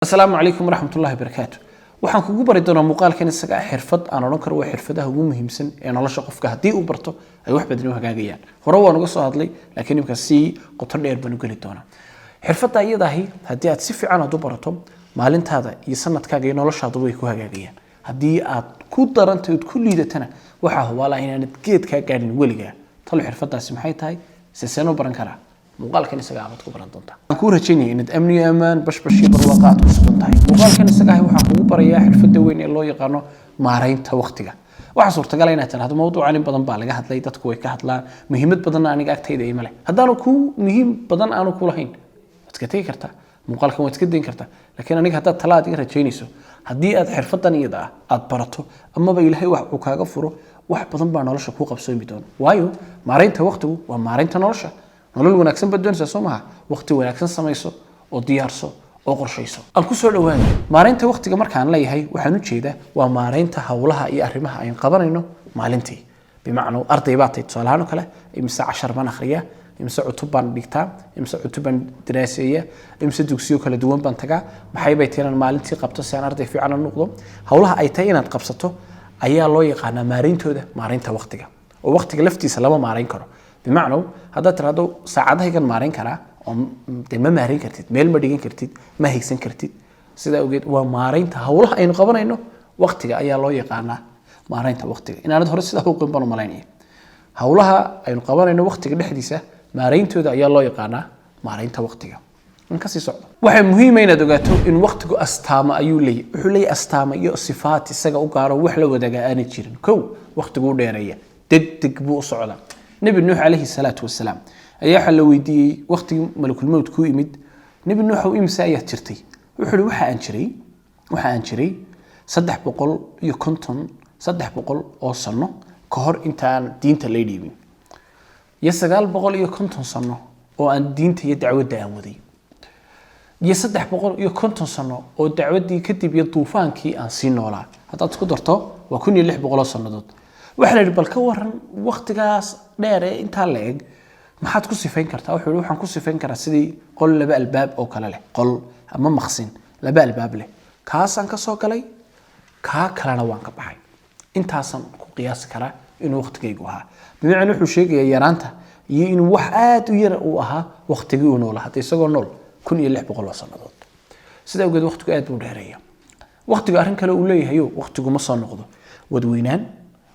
Asalaamu calaykum waraxmatullahi wabarakaatu. Waxaan kugu bari doonaa muuqaalkan isaga ah xirfad aan odhan karo waa xirfadaha ugu muhiimsan ee nolosha qofka haddii uu barto ay wax badan u hagaagayaan. Hore waan uga soo hadlay, laakiin imika si qoto dheer baan u geli doonaa xirfadda iyadaahi. Haddii aad si fiican aad u barato, maalintaada iyo sanadkaaga iyo noloshaadu way ku hagaagayaan. Haddii aad ku darantay ood ku liidatana, waxaa hubaala inaanad geed kaa gaadhin weligaa. Talo xirfadaasi maxay tahay? Seseen u baran karaa? Muuqaalkan isaga abaad ku baran doontaa. Waxaan kuu rajaynaya inaad amni iyo ammaan, bashbash iyo barwaaqa aad ku sugan tahay. Muuqaalkan isaga ahi waxaan kugu barayaa xirfadda weyn ee loo yaqaano maaraynta waqtiga. Waxaa suurtagala inaad tidhahdo, mawduucan in badan baa laga hadlay, dadku way ka hadlaan, muhiimad badanna aniga agtayda ima leh. Haddaanu kuu muhiim badan aanu ku lahayn, waad iska tegi kartaa muuqaalkan, waad iska dayn kartaa. Laakiin aniga haddaad tala aad iga rajaynayso, haddii aad xirfadan iyada ah aad barato amaba Ilaahay wax uu kaaga furo, wax badan baa nolosha kuu qabsoomi doona. Waayo, maaraynta waqtigu waa maaraynta nolosha. Nolol wanaagsan baad doonaysaa, soo maha? Waqti wanaagsan samayso oo diyaarso oo qorshayso. Aan ku soo dhawaado maaraynta waqtiga. Markaan leeyahay, waxaan u jeedaa waa maaraynta howlaha iyo arrimaha ayn qabanayno maalintii. Bimacnaa, arday baa tahay, tusaale ahaan oo kale, imise cashar baan akhriyaa, imise cutub baan dhigtaa, imise cutub baan daraaseeya, imise dugsiyo kala duwan baan tagaa, maxay bay tahay inaan maalintii qabto si aan arday fiican u noqdo? Howlaha ay tahay inaad qabsato ayaa loo yaqaanaa maarayntooda maaraynta waqtiga. Oo waqtiga laftiisa lama maarayn karo. Bimacnow, haddaad tirahdo saacadahaygan maarayn karaa, oo dee ma maarayn kartid, meel ma dhigan kartid, ma haysan kartid. Sidaa awgeed waa maaraynta howlaha aynu qabanayno waqtiga ayaa loo yaqaanaa maaraynta waqtiga. Inaanad hore sidaa u qin baan u malaynaya. Howlaha aynu qabanayno waqtiga dhexdiisa maarayntooda ayaa loo yaqaanaa maaraynta waqtiga. In kasii socdo, waxay muhiima inaad ogaato in waqtigu astaama ayuu leeyahy. Wuxuu leeyahy astaama iyo sifaat isaga u gaaro, wax la wadaagaa aanay jirin. Kow, waqtigu u dheereeya, degdeg buu u socdaa. Nebi Nuux calayhi salaatu wasalaam ayaa waxaa la weydiiyey waqtigii malakulmowt kuu yimid, Nebi Nuuxow, imse ayaad jirtay? Wuxuu ihi, waxa aan jiray 350, 300 oo sano ka hor intaan diinta lay dhiibin, iyo 950 sano oo aan diinta iyo dacwadda aan waday, iyo 350 sano oo dacwaddii kadib iyo duufaankii aan sii noolaa. Haddaad isku darto, waa 1600 oo sannadood. Waxaa la yidhi, bal ka waran waktigaas dheer ee intaa la eg, maxaad ku sifayn kartaa? Wuxuu yihi, waxaan ku sifayn karaa sidii qol laba albaab oo kale leh, qol ama maqsin laba albaab leh. Kaasaan ka soo galay, kaa kalena waan ka baxay. Intaasaan ku qiyaasi karaa inuu waqtigaygu ahaa. Bimacnaa, wuxuu sheegayaa yaraanta iyo inuu wax aada u yar uu ahaa waqtigii uu noolaa, hadda isagoo nool 1600 oo sannadood. Sidaa awgeed waqtigu aad buu dheereeya. Waqtigu arrin kale uu leeyahayo, waqtigu ma soo noqdo. Wadweynaan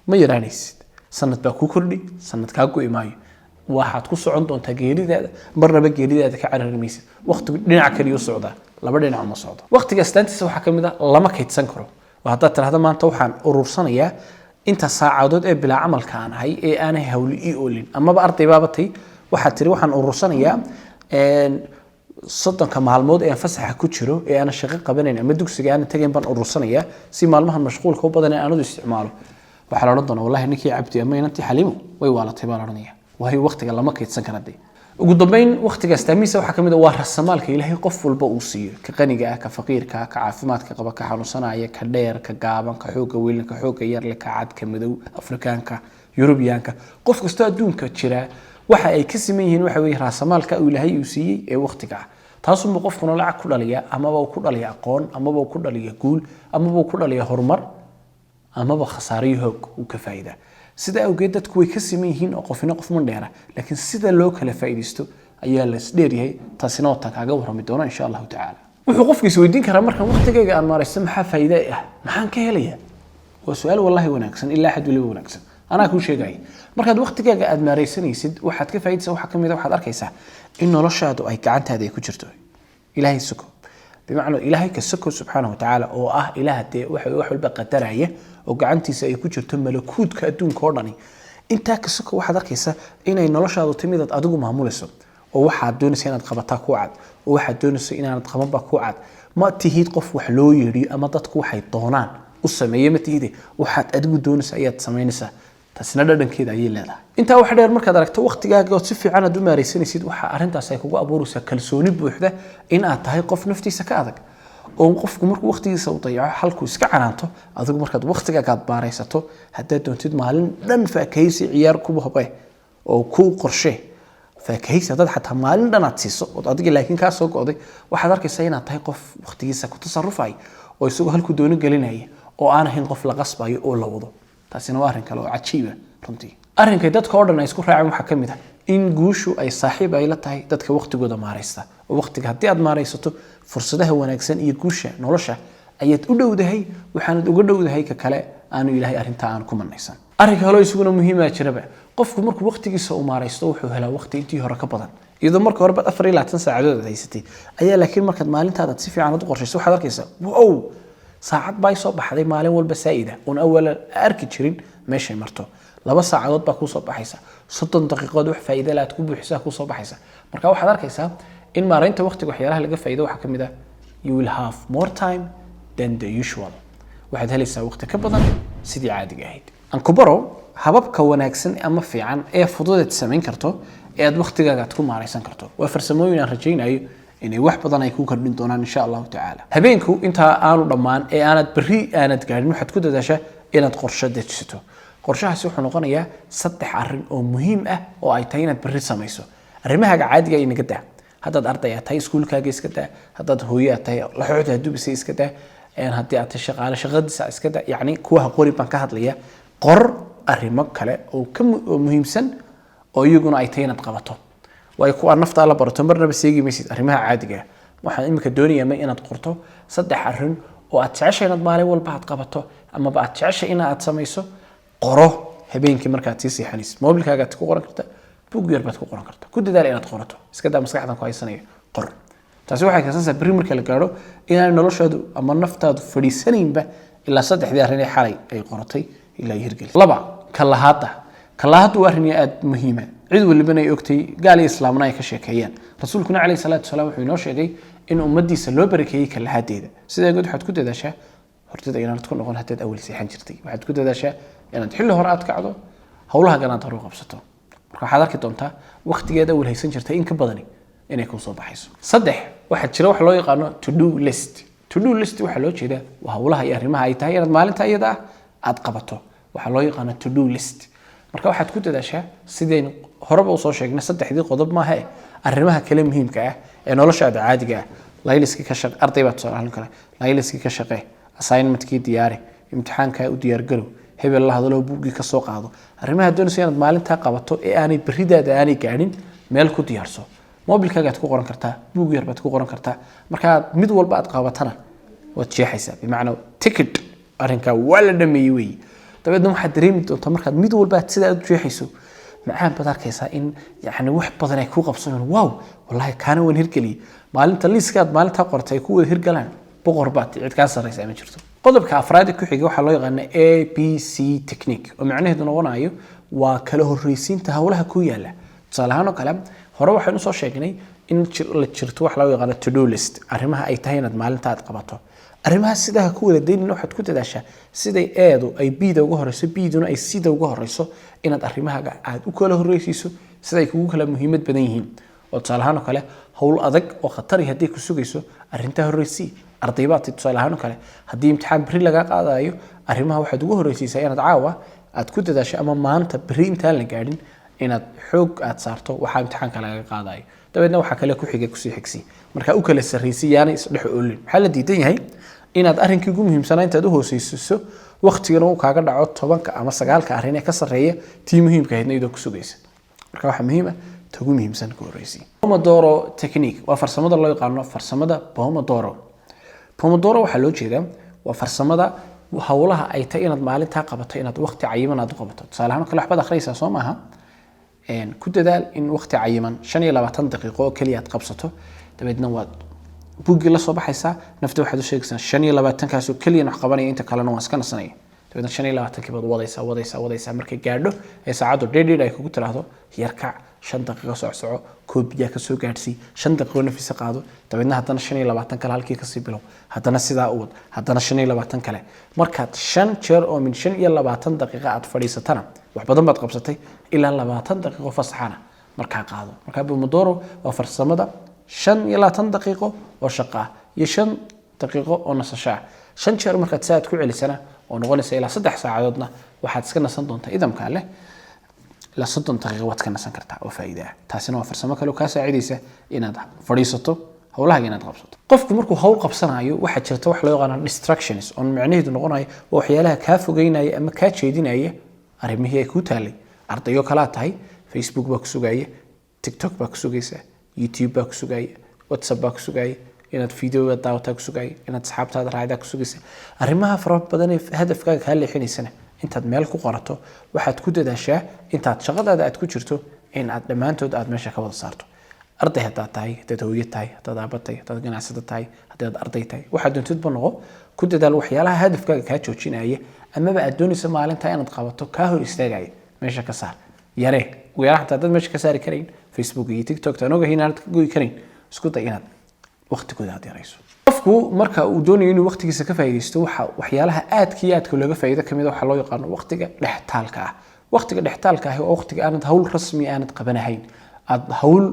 ma yaraanaysid. Sanad baa kuu kordhi, sanad kaa go'i maayo. Waxaad ku socon doontaa geeridaada, marnaba geeridaada ka carari maysid. Waqtigu dhinac kaliya u socdaa, laba dhinac uma socdo. Waqtiga astaantiisa waxaa ka mid ah lama kaydsan karo. Oo haddaad tidhahdo, maanta waxaan urursanayaa inta saacadood ee bilaa camalka aan ahay ee aanay hawli ii oolin, amaba arday baaba tay, waxaad tiri, waxaan urursanayaa 30-ka maalmood ee aan fasaxa ku jiro ee aanan shaqo qabanayn ama dugsiga aanan tagayn baan urursanayaa, si maalmahan mashquulka u badan ee aanadu isticmaalo. Waxaa la odhan doonaa, wallahi ninkii Cabdi ama inantii Xaliimo way waalatay baa la odhanaya. Waayo, waqtiga lama kaydsan kara dee. Ugu dambeyn, waqtiga astaamihiisa waxaa ka mid ah waa rasamaalka Ilaahay qof walba uu siiyo: ka qaniga ah, ka faqiirka ah, ka caafimaadka qaba, ka xanuunsanaya, ka dheer, ka gaaban, ka xoogga weyn, ka xoogga yarle, ka cad, ka madow, Afrikaanka, Yurubiyaanka, qof kastoo adduunka jira waxa ay ka siman yihiin waxa weeye raasamaalka uu Ilaahay uu siiyey ee waqtiga ah. Taasunbuu qofkuna lacag ku dhaliya, amaba uu ku dhaliya aqoon, amaba uu ku dhaliya guul, amaba uu ku dhaliya horumar, amaba khasaariyo hoog uu ka faa'iidaa. Sida awgeed dadku way ka siman yihiin oo qofina qof ma dheera, laakiin sida loo kala faa'iidaysto ayaa la isdheeryahay. Taasina wataan kaaga warrami doona, insha Allahu tacaala. Wuxuu qofku isweydiin karaa, markaan waqtigayga aan maaraysto, maxaa faa'iide ah? Maxaan ka helayaa? Waa su-aal wallahi wanaagsan, ilaa xad weliba wanaagsan. Anaa kuu sheegaya, markaad waqtigaaga aad maaraysanaysid, waxaad ka faa'iidaysaa waxaa ka mid a waxaad arkaysaa in noloshaadu ay gacantaada ay ku jirto. Ilaahay soko, bimacnaa Ilaahay ka soko subxaanahu watacaala, oo ah Ilaah dee waxa wax walba qadaraya oo gacantiisa ay ku jirto malakuudka adduunka oo dhani, intaa ka soko waxaad arkaysaa inay noloshaadu timidaad adigu maamulayso, oo waxaad doonaysa inaad qabataa ku cad, oo waxaad doonaysa inaanad qabanba ku cad. Ma tihid qof wax loo yeedhiyo ama dadku waxay doonaan u sameeye ma tihide, waxaad adigu doonaysa ayaad samaynaysaa. Taasina dhadhankeeda ayay leedahay. Intaa waxa dheer, markaad aragto waqtigaaga ood si fiican aad u maaraysanaysid, waxa arrintaas ay kugu abuuraysaa kalsooni buuxda in aad tahay qof naftiisa ka adag. Oo qofku markuu waqtigiisa u dayaco halkuu iska canaanto, adigu markaad waqtigaaga aad baaraysato, haddaad doontid maalin dhan faakahaysi ciyaar ku habe oo ku qorshe. Faakahaysi haddaad xataa maalin dhan aad siiso ood adiga laakiin kaa soo go'day, waxaad arkaysaa inaad tahay qof waqtigiisa ku tasarufay oo isagoo halkuu doono gelinaya oo aan ahayn qof la qasbayo oo la wado. Taasina waa arrin kale oo cajiiba runtii. Arrinkay dadka oo dhan ay isku raaceen waxaa ka mid ah in guushu ay saaxiib ay la tahay dadka waqtigooda maaraysta, oo waqtiga haddii aad maaraysato, fursadaha wanaagsan iyo guusha nolosha ayaad u dhowdahay, waxaanad uga dhowdahay ka kale aanu Ilaahay arrintaa aan ku manaysan. Arrinka kaloo isaguna muhiimaa jiraba, qofku markuu waqtigiisa u maaraysto, wuxuu helaa waqti intii hore ka badan. Iyadoo marka hore baad 24 saacadood aad haysatay ayaa, laakiin markaad maalintaada si fiican aad u qorshayso, waxaad arkaysaa, wow, saacad baa soo baxday maalin walba saa'ida oon awalan arki jirin meeshay marto. 2 saacadood baa kuusoo baxaysa, 30 daqiiqood wax faa'iido leh aad ku buuxisaa kuusoo baxaysa. Marka waxaad arkaysaa in maaraynta waqtiga waxyaalaha laga faa'iido waxaa ka mid ah you will have more time than the usual. Waxaad helaysaa waqti ka badan sidii caadiga ahayd. Aan ku baro hababka wanaagsan ama fiican ee fududeed samayn karto ee aad waqtigaaga aad ku maaraysan karto. Waa farsamooyin aan rajaynayo inay wax badan ay ku kordhin doonaan, insha Allahu tacaala. Habeenku intaa aanu dhammaan ee aanad berri aanad gaadhin, waxaad ku dadaashaa inaad qorshe dejisato. Qorshahaasi wuxuu noqonayaa saddex arrin oo muhiim ah oo ay tahay inaad berri samayso. Arrimahaaga caadiga inaga daa. Haddaad arday aad tahay, iskuulkaaga iska daa. Haddaad hooyo aad tahay, laxooxda dubisay iska daa. Haddii aad tahay shaqaale, shaqadiisa iska daa. Yacni kuwaha qori baan ka hadlaya. Qor arrimo kale oo ka oo muhiimsan oo iyaguna ay tahay inaad qabato, waayo kuwa naftaa la barato marnaba seegi maysid. Arrimaha caadiga ah waxaan imika doonayaa ma inaad qorto saddex arrin oo aad jeceshay inaad maalin walba aad qabato amaba aad jeceshay in aad samayso. Qoro habeenkii markaad sii seexanaysid. Mobilkaagaad ku qoran kartaa, buug yar baad ku qoran kartaa. Ku dadaal inaad qorato. Iska daa maskaxdan ku haysanaya, qor. Taasi waxay keensanaysaa berri marka la gaadho inaan noloshaadu ama naftaadu fadhiisanaynba ilaa saddexdii arrin ee xalay ay qoratay ilaa ay hirgeli. Laba, kalahaada. Kalahaadu waa arrin aad muhiima, cid walibana ay ogtay, gaal iyo islaamna ay ka sheekeeyaan. Rasuulkuna calayhi salaatu wasalaam wuxuu inoo sheegay in ummaddiisa loo barakeeyey kalahaadeeda. Sidaa awgeed waxaad ku dadaashaa hortada inaanad ku noqon haddaad awal seexan jirtay. Waxaad ku dadaashaa inaad xilli hore aad kacdo, howlaha aad hore u qabsato. Marka waxaad arki doontaa waqtigeed awal haysan jirtay in ka badani inay kuu soo baxayso. Saddex, waxaa jira wax loo yaqaano to do list. To do list waxaa loo jeedaa waa howlaha iyo arrimaha ay tahay inaad maalinta iyada ah aad qabato. Waxaa loo yaqaano to do list. Marka waxaad ku dadaashaa, sidaynu horeba usoo sheegnay, saddexdii qodob maaha eh, arrimaha kale muhiimka ah ee noloshaada caadiga ah. Layliskii ka shaqe, arday baa tusaale ahaan kale, layliskii ka shaqee, assignmentkii diyaari, imtixaankaa u diyaargarow, hebel la hadalo, buuggii ka soo qaado. Arrimaha doonaysa inaad maalintaa qabato ee aanay berridaada aanay gaadhin, meel ku diyaarso. Mobilkaagaad ku qoran kartaa, buug yar baad ku qoran kartaa. Markaad mid walba aad qabatana, waad jeexaysaa, bimacnaa ticket, arrinkaa waa la dhameeyey weeye. Dabeedna waxaad dareemi doontaa markaad mid walba aad sidaa u jeexayso, macaan baad arkaysaa in yani wax badan ay kuu qabsanayaan. Wow, wallahi kaana waan hirgeliyey. Maalinta liiska aad maalintaa qortay ay ku wada hirgalaan, boqor baad, cid kaa sarraysa ma jirto. Qodobka afraad ee ku xiga waxaa loo yaqaana ABC technique, oo macnaheedu noqonayo waa kala horreysiinta howlaha ku yaala. Tusaale ahaan oo kale, hore waxaynu soo sheegnay in la jirto wax loo yaqaano to do list, arrimaha ay tahay inaad maalinta aad qabato. Arrimaha sidaa ha ku wada daynina. Waxaad ku dadaashaa siday A-du ay B-da uga horeyso, B-duna ay C-da uga horeyso, inaad arrimahaaga aad u kala horreysiiso sida ay kugu kala muhiimad badan yihiin. Oo tusaale ahaan oo kale, howl adag oo khatari haddii ku sugayso, arrintaa horreysii. Arday baad tahay, tusaale ahaan oo kale, haddii imtixaan berri lagaa qaadayo, arrimaha waxaad ugu horreysiisaa inaad caawa aad ku dadaasho ama maanta berri intaan la gaadhin inaad xoog aad saarto waxaa imtixaanka lagaga qaadayo. Dabeedna waxaa kale ku xiga kusii xigsi. Marka u kala sarraysi, yaanay isdhex oolin. Maxaa la diidan yahay? Inaad arrinkii ugu muhiimsanaa intaad u hooseysiso, waqtigana uu kaaga dhaco 10-ka ama 9-ka arrin ee ka sarreeya, tii muhiimka ahaydna iyadoo ku sugaysa. Marka waxaa muhiim ah ta ugu muhiimsan ka horreysay. Pomodoro technique waa farsamada loo yaqaano farsamada Pomodoro. Pomodoro waxaa loo jeedaa waa farsamada howlaha ay tahay inaad maalintaa qabato inaad waqti cayiman aad u qabato. Tusaale ahaan oo kale, waxbaad akhriyaysaa, soo maaha? Ku dadaal in waqti cayiman, 25 daqiiqo oo keliya aad qabsato. Dabeedna waad buuggii la soo baxaysaa. Nafta waxaad u sheegaysaa, 25-kaasoo keliya wax qabanaya, inta kalena waan iska nasanaya. Dabeedna 25-kii baad wadaysaa, wadaysaa, wadaysaa. Markay gaadho ee saacaddu dhedhedh ay kugu tiraahdo, yarkac, 5 daqiiqo socsoco, koob biyaa ka soo gaadhsii, 5 daqiiqo nafisa qaado. Dabeedna haddana 25 kale halkii kasii bilow, haddana sidaa u wad, haddana 25 kale. Markaad shan jeer oo min 25 daqiiqo aad fadhiisatana, wax badan baad qabsatay. Ilaa 20 daqiiqo fasaxana markaa qaado. Markaa Pomodoro waa farsamada 25 daqiiqo oo shaqo ah iyo 5 daqiiqo oo nasasho ah. Shan jeer markaad si aad ku celisana, oo noqonaysa ilaa 3 saacadoodna, waxaad iska nasan doontaa idamka leh. Ilaa 30 daqiiqo waad ka nasan kartaa oo faa'iide ah. Taasina waa farsamo kale oo kaa saacidaysa inaad fadhiisato, howlahaaga inaad qabsato. Qofku markuu hawl qabsanayo, waxaa jirta wax loo yaqaano distractions, oo micnaheedu noqonayo waa waxyaalaha kaa fogeynaya ama kaa jeedinaya arrimihii ay kuu taalay. Ardayo kalaa tahay, Facebook baa ku sugaya, TikTok baa ku sugaysa, YouTube baa ku sugaya, WhatsApp baa ku sugaya, inaad videoga daawataa ku sugaya, inaad asxaabtaada raacdaa ku sugaysa. Arrimaha fara badan ee hadafkaaga kaa leexinaysana intaad meel ku qorato, waxaad ku dadaashaa intaad shaqadaada aad ku jirto in aad dhammaantood aad meesha ka wada saarto. Arday haddaad tahay, haddaad hooyo tahay, haddaad aaba tahay, haddaad ganacsado tahay, haddaad arday tahay, waxaad doontidba noqo, ku dadaal waxyaalaha hadafkaaga kaa joojinaya amaba aad doonayso maalintaa inaad qabato kaa hor istaagaya meesha ka saar, yaree ugu yaraan. Xataa haddaad meesha ka saari karayn Facebook iyo TikTok, taan ogahay inaanad ka goyi karayn, isku day inaad waqtigooda aad yarayso. Qofku marka uu doonayo inuu waqtigiisa ka faa'iidaysto, waxa waxyaalaha aadka iyo aadka looga faa'iido kamid ah waxaa loo yaqaano waqtiga dhextaalka ah. Waqtiga dhextaalka ahi waa waqtiga aanad hawl rasmi aanad qabanahayn, aad hawl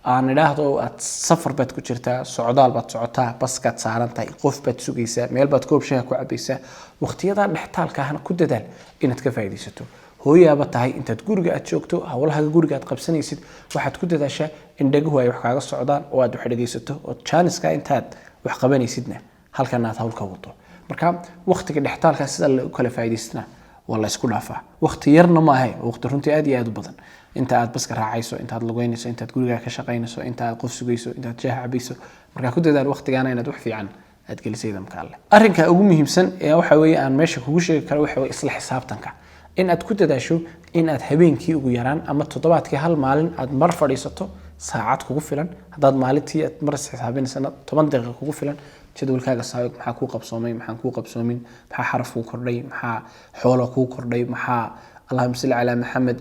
aan idhaahdo aad safar baad ku jirtaa, socdaal baad socotaa, baskaad saaran tahay, qof baad sugaysaa, meel baad koob shaha ku cabaysaa. Waqtiyadaa dhextaalka ahna ku dadaal inaad ka faa'iidaysato. Hooyaaba tahay, intaad guriga aad joogto, howlahaga guriga aad qabsanaysid, waxaad ku dadaashaa in dhaguhu ay wax kaaga socdaan oo aad wax dhegaysato, oo jaaniska intaad wax qabanaysidna halkan aad hawl ka wado. Marka waqtiga dhextaalka sida la u kala faa'iidaystana waa la isku dhaafaa. Waqti yarna maahe, waqti runtii aad iyo aad u badan. Inta aad baska raacayso, intaad lugeynayso, intaad gurigaa ka shaqaynayso, inta aad qof sugayso, intaad shaah cabayso, markaa ku dadaal waqtigaana inaad wax fiican aad gelisay idamka Alle. Arrinka ugu muhiimsan ee waxa weeye aan meesha kugu sheegi karo waxa weeye isla xisaabtanka. In aad ku dadaasho in aad habeenkii ugu yaraan ama toddobaadkii hal maalin aad mar fadhiisato, saacad kugu filan. Haddaad maalintii aad mar isxisaabinaysana, 10 daqiiqo kugu filan. Jadwalkaaga saabig: maxaa kuu qabsoomay, maxaan kuu qabsoomin, maxaa xaraf kuu kordhay, maxaa xoolo kuu kordhay, maxaa, allahuma salli calaa Maxamed,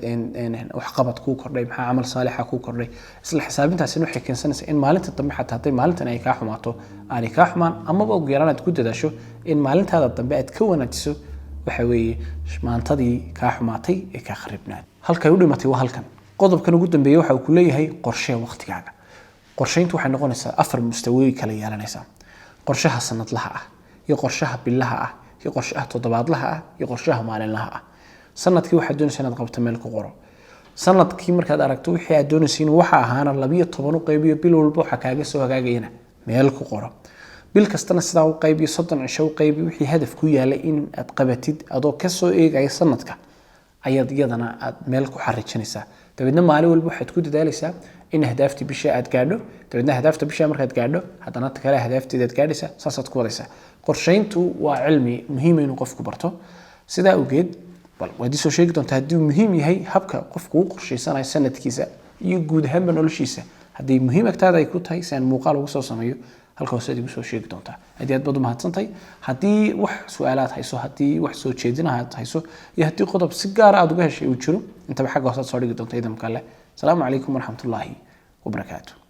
waxqabad kuu kordhay, maxaa camal saalixa kuu kordhay. Isla xisaabintaasina waxay keensanaysaa in maalinta dambe, xataa hadday maalintan ay kaa xumaato, aanay kaa xumaan, amaba ugu yaraan aad ku dadaasho in maalintaada dambe aad ka wanaajiso waxa weeye maantadii kaa xumaatay ee kaa kharibnaad. Halkay u dhimatay waa halkan. Qodobkan ugu dambeeya waxa uu ku leeyahay: qorshee waqtigaaga. Qorsheyntu waxay noqonaysaa afar mustawooyi kala yeelanaysaa: qorshaha sanadlaha ah, iyo qorshaha bilaha ah, iyo qorshaha toddobaadlaha ah, iyo qorshaha maalinlaha ah. Sanadkii waxaad doonaysa inaad qabto meel ku qoro. Sanadkii markaad aragto wixii aad doonaysa inuu waxa ahaana, 12 u qaybiyo. Bil walba waxa kaaga soo hagaagayana meel ku qoro. Bil kastana sidaa u qaybiyo, 30 cisho u qaybiyo. Wixii hadaf ku yaalay in aad qabatid adoo kasoo eegaya sanadka ayaad iyadana aad meel ku xariijinaysaa. Dabeedna maalin walba waxaad ku dadaalaysaa in ahdaaftii bisha aad gaadho. Dabeedna ahdaafta bisha markaad gaadho, haddana ta kale ahdaafteeda aad gaadhaysaa. Saasaad ku wadaysaa. Qorsheyntu waa cilmi muhiim inuu qofku barto. Sidaa awgeed, bal waad isoo sheegi doontaa haddii uu muhiim yahay habka qofku u qorshaysanayo sanadkiisa iyo guud ahaanba noloshiisa. Haddii muhiim agtaada ay ku tahay si aan muuqaal ugu soo sameeyo, halka hoose aad igu soo sheegi doontaa. Haddii aad baad u mahadsantahay. Haddii wax su-aalaad hayso, haddii wax soo jeedinaha aad hayso, iyo haddii qodob si gaara aad uga heshay uu jiro, intaba xagga hoose aad soo dhigi doonta idamka Alle. Asalaamu calaykum waraxmatullaahi wabarakaatu.